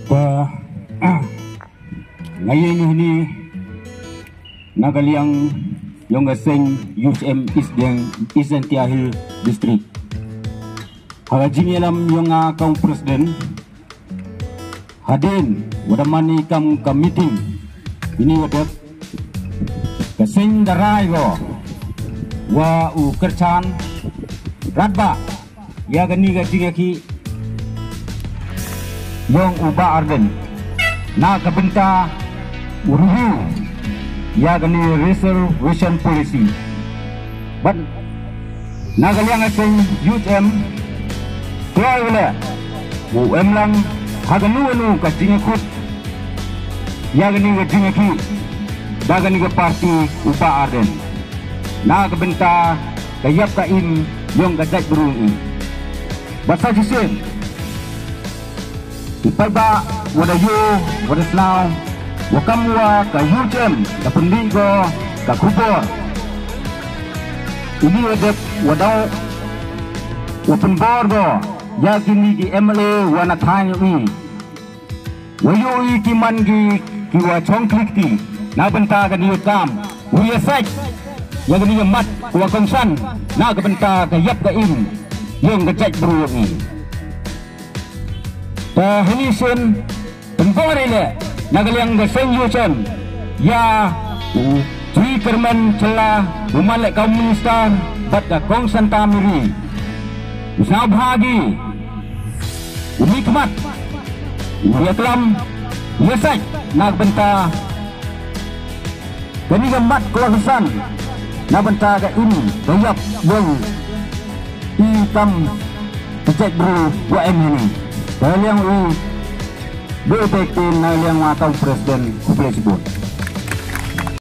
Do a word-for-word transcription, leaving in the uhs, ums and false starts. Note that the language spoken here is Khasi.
Ba nga ïeng hini na ka liang yong ka seng U H M East Dieng, East Jaintia Hill District. Ha ka jingïalam yong nga kam president, hadien wa da mane kam ka meeting ini wa dep, ka seng da rai ko wa u kyrchan radbah ïa kani ka jingïakhih yong u Bah Ardent na ka bynta u review ïa kani reservation policy. Bad na ka liang ka seng U H M, kloi wala u em lang ha kano kano ka jingïakut ïa kani ka jingïakhih da kani ka party u Bah Ardent na ka bynta ka ïap ka im yong ka jaitbru i. Bad sa shisien i paidbah wa da ïoh wa da sngap wa kam wa ka U H M da pyndih ko ka khubor. Ini wa dep wa dau wa pynbor ko ïa kini ki M L A wa na thaiñ i. Wa ïohi ki man ki, ki wa chong klikti na bynta kani ka kam. Wa ïa sait ïa kani ka mat wa kongsan na ka bynta ka ïap ka im yong ka jaitbru i. Ta hini sien pynbor i le na ka liang ka seng U H M ïa u Tri Kyrmen Shylla, u man le kam minister bad ka Kong Santa Mary, u sngewbha ki u mihkhmat, u ïaklam, u ïasait na ka bynta kani ka mat ka wa kongsan na bynta ka im ka ïap yong i kam ka jaitbru wa em hini. Ka liang i do te kin na liang wa kam president, khublei shibun.